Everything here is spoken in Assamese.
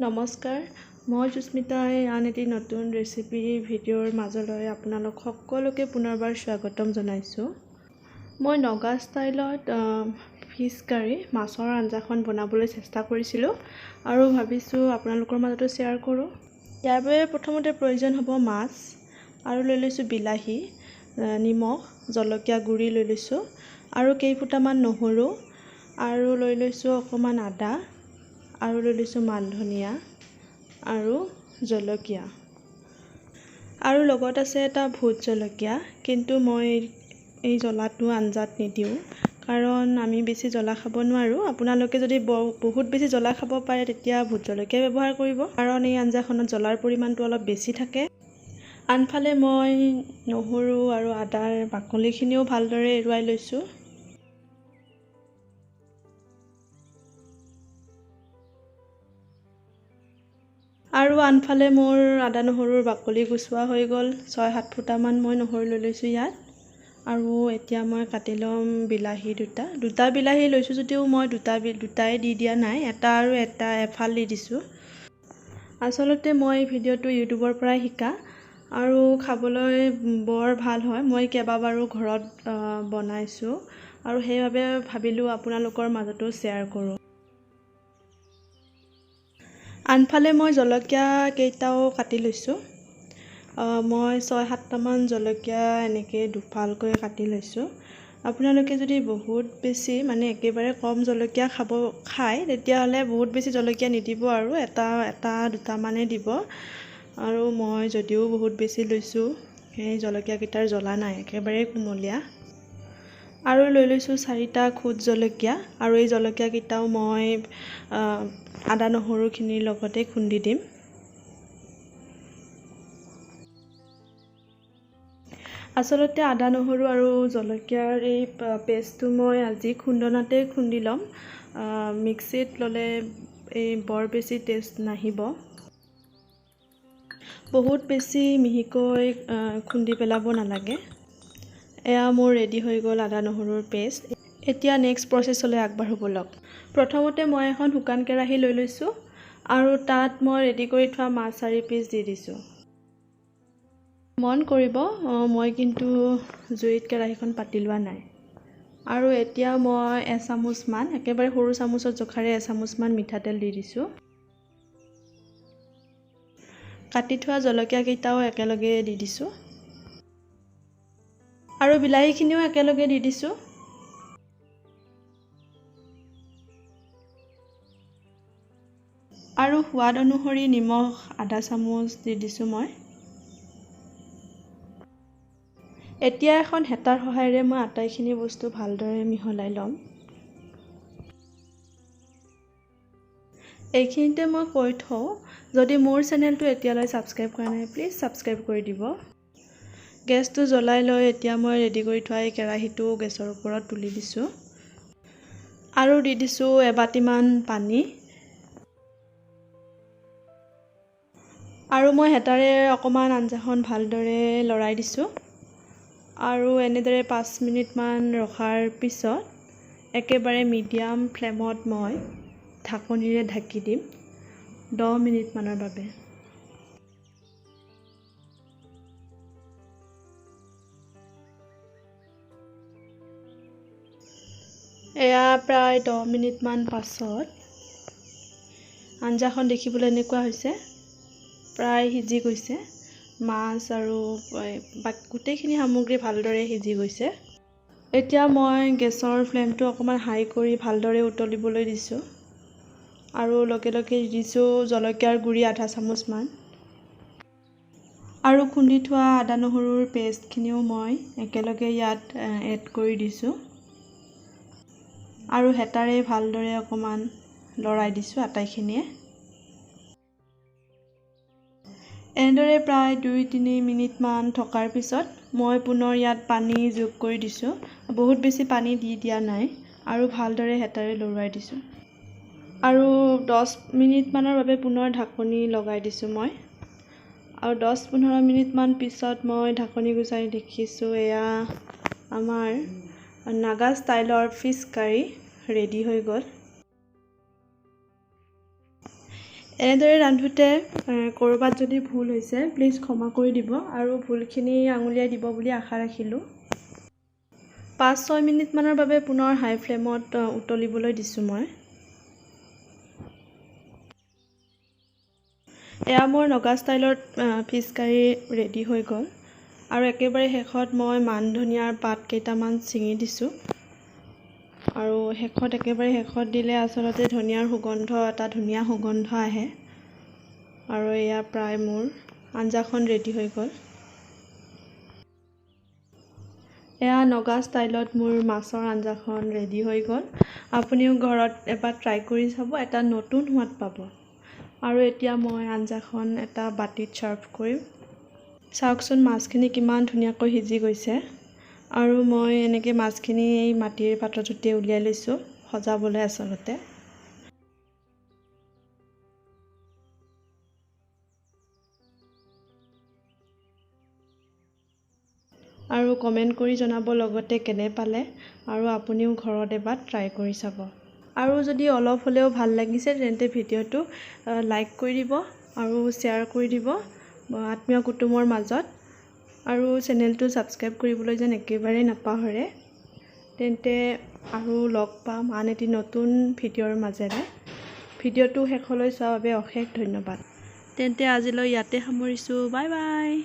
নমস্কাৰ, মই সুস্মিতাই আন এটি নতুন ৰেচিপি ভিডিঅ'ৰ মাজলৈ আপোনালোক সকলোকে পুনৰবাৰ স্বাগতম জনাইছোঁ। মই নগা ষ্টাইলত ফিছ কাৰী, মাছৰ আঞ্জাখন বনাবলৈ চেষ্টা কৰিছিলোঁ আৰু ভাবিছোঁ আপোনালোকৰ মাজতো শ্বেয়াৰ কৰোঁ। ইয়াৰ বাবে প্ৰথমতে প্ৰয়োজন হ'ব মাছ আৰু লৈ লৈছোঁ বিলাহী, নিমখ, জলকীয়া গুড়ি লৈ লৈছোঁ আৰু কেইফুটামান নহৰু আৰু লৈ লৈছোঁ অকণমান আদা আৰু লৈ লৈছোঁ মান ধনিয়া আৰু জলকীয়া আৰু লগত আছে এটা ভোট জলকীয়া। কিন্তু মই এই জ্বলাটো আঞ্জাত নিদিওঁ, কাৰণ আমি বেছি জ্বলা খাব নোৱাৰোঁ। আপোনালোকে যদি বহুত বেছি জ্বলা খাব পাৰে তেতিয়া ভোট জলকীয়া ব্যৱহাৰ কৰিব, কাৰণ এই আঞ্জাখনত জ্বলাৰ পৰিমাণটো অলপ বেছি থাকে। আনফালে মই নহৰু আৰু আদাৰ বাকলিখিনিও ভালদৰে এৰুৱাই লৈছোঁ। আৰু আনফালে মোৰ আদা নহৰুৰ বাকলি গুচোৱা হৈ গ'ল। 6-7 ফুটামান মই নহৰু লৈ লৈছোঁ ইয়াত। আৰু এতিয়া মই কাটি ল'ম বিলাহী দুটা। দুটা বিলাহী লৈছোঁ যদিও মই দুটাই দি দিয়া নাই, এটা আৰু এটা এফাল দি দিছোঁ। আচলতে মই ভিডিঅ'টো ইউটিউবৰ পৰাই শিকা আৰু খাবলৈ বৰ ভাল হয়। মই কেইবাবাৰো ঘৰত বনাইছোঁ আৰু সেইবাবে ভাবিলোঁ আপোনালোকৰ মাজতো শ্বেয়াৰ কৰোঁ। আনফালে মই জলকীয়া কেইটাও কাটি লৈছোঁ। মই 6-7টামান জলকীয়া এনেকৈ দুফালকৈ কাটি লৈছোঁ। আপোনালোকে যদি বহুত বেছি মানে একেবাৰে কম জলকীয়া খায় তেতিয়াহ'লে বহুত বেছি জলকীয়া নিদিব আৰু এটা দুটামানেই দিব। আৰু মই যদিও বহুত বেছি লৈছোঁ, সেই জলকীয়াকেইটাৰ জ্বলা নাই, একেবাৰে কুমলীয়া। আৰু লৈ লৈছোঁ 4টা খুদ জলকীয়া আৰু এই জলকীয়াকেইটাও মই আদা নহৰুখিনিৰ লগতে খুন্দি দিম। আচলতে আদা নহৰু আৰু জলকীয়াৰ এই পেষ্টটো মই আজি খুন্দনাতে খুন্দি ল'ম। মিক্সিত ল'লে এই বৰ বেছি টেষ্ট নাহিব। বহুত বেছি মিহিকৈ খুন্দি পেলাব নালাগে। এয়া মোৰ ৰেডি হৈ গ'ল আদা নহৰুৰ পেষ্ট। এতিয়া নেক্সট প্ৰচেছলৈ আগবাঢ়ো ব'লক। প্ৰথমতে মই এখন শুকান কেৰাহী লৈ লৈছোঁ আৰু তাত মই ৰেডি কৰি থোৱা মাছ 4 পিচ দি দিছোঁ। মন কৰিব, মই কিন্তু জুইত কেৰাহীখন পাতি লোৱা নাই। আৰু এতিয়া মই এচামুচমান, একেবাৰে সৰু চামুচত জোখাৰে এচামুচমান মিঠাতেল দি দিছোঁ। কাটি থোৱা জলকীয়াকেইটাও একেলগে দি দিছোঁ আৰু বিলাহীখিনিও একেলগে দি দিছোঁ। আৰু সোৱাদ অনুসৰি নিমখ আধা চামুচ দি দিছোঁ মই। এতিয়া এখন হেতাৰ সহায়েৰে মই আটাইখিনি বস্তু ভালদৰে মিহলাই ল'ম। এইখিনিতে মই কৈ থওঁ, যদি মোৰ চেনেলটো এতিয়ালৈ ছাবস্ক্ৰাইব কৰা নাই প্লিজ ছাবস্ক্ৰাইব কৰি দিব। গেছটো জ্বলাই লৈ এতিয়া মই ৰেডি কৰি থোৱা এই কেৰাহীটো গেছৰ ওপৰত তুলি দিছোঁ আৰু দি দিছোঁ এবাটিমান পানী। আৰু মই হেতাৰে অকণমান আঞ্জাখন ভালদৰে লৰাই দিছোঁ আৰু এনেদৰে 5 মিনিটমান ৰখাৰ পিছত একেবাৰে মিডিয়াম ফ্লেমত মই ঢাকনিৰে ঢাকি দিম 10 মিনিটমানৰ বাবে। এয়া প্ৰায় 10 মিনিটমান পাছত আঞ্জাখন দেখিবলৈ এনেকুৱা হৈছে, প্ৰায় সিজি গৈছে। মাছ আৰু গোটেইখিনি সামগ্ৰী ভালদৰে সিজি গৈছে। এতিয়া মই গেছৰ ফ্লেমটো অকণমান হাই কৰি ভালদৰে উতলিবলৈ দিছোঁ আৰু লগে লগে দিছোঁ জলকীয়াৰ গুড়ি আধা চামুচমান আৰু খুন্দি থোৱা আদা নহৰুৰ পেষ্টখিনিও মই একেলগে ইয়াত এড কৰি দিছোঁ আৰু হেতাৰে ভালদৰে অকণমান লৰাই দিছোঁ আটাইখিনিয়ে। এনেদৰে প্ৰায় 2-3 মিনিটমান থকাৰ পিছত মই পুনৰ ইয়াত পানী যোগ কৰি দিছোঁ। বহুত বেছি পানী দি দিয়া নাই আৰু ভালদৰে হেতাৰে লৰুৱাই দিছোঁ আৰু 10 মিনিটমানৰ বাবে পুনৰ ঢাকনি লগাই দিছোঁ মই। আৰু 10-15 মিনিটমান পিছত মই ঢাকনি গুচাই দেখিছোঁ এয়া আমাৰ নাগা ষ্টাইলৰ ফিছ কাৰী ৰেডি হৈ গ'ল। এনেদৰে ৰান্ধোঁতে ক'ৰবাত যদি ভুল হৈছে প্লিজ ক্ষমা কৰি দিব আৰু ভুলখিনি আঙুলিয়াই দিব বুলি আশা ৰাখিলোঁ। 5-6 মিনিটমানৰ বাবে পুনৰ হাই ফ্লেমত উতলিবলৈ দিছোঁ মই। এয়া মোৰ নগা ষ্টাইলত ফিছ কাৰী ৰেডি হৈ গ'ল। আৰু একেবাৰে শেষত মই মান ধনিয়াৰ পাত কেইটামান ছিঙি দিছোঁ। আৰু শেষত একেবাৰে শেষত দিলে আচলতে ধনিয়াৰ সুগন্ধ এটা ধুনীয়া সুগন্ধ আহে। আৰু এয়া প্ৰায় মোৰ আঞ্জাখন ৰেডি হৈ গ'ল। এয়া নগা ষ্টাইলত মোৰ মাছৰ আঞ্জাখন ৰেডি হৈ গ'ল। আপুনিও ঘৰত এবাৰ ট্ৰাই কৰি চাব, এটা নতুন সোৱাদ পাব। আৰু এতিয়া মই আঞ্জাখন এটা বাতিত ছাৰ্ভ কৰিম। চাওকচোন মাছখিনি কিমান ধুনীয়াকৈ সিজি গৈছে। আৰু মই এনেকৈ মাছখিনি এই মাটিৰ পাত্ৰটোতে উলিয়াই লৈছোঁ সজাবলৈ আচলতে। আৰু কমেণ্ট কৰি জনাব লগতে কেনে পালে, আৰু আপুনিও ঘৰত এবাৰ ট্ৰাই কৰি চাব। আৰু যদি অলপ হ'লেও ভাল লাগিছে তেন্তে ভিডিঅ'টো লাইক কৰি দিব আৰু শ্বেয়াৰ কৰি দিব আত্মীয় কুটুমৰ মাজত। আৰু চেনেলটো ছাবস্ক্ৰাইব কৰিবলৈ যেন একেবাৰেই নাপাহৰে। তেন্তে আৰু লগ পাম আন এটি নতুন ভিডিঅ'ৰ মাজেৰে। ভিডিঅ'টো শেষলৈ চোৱাৰ বাবে অশেষ ধন্যবাদ। তেন্তে আজিলৈ ইয়াতে সামৰিছোঁ। Bye bye.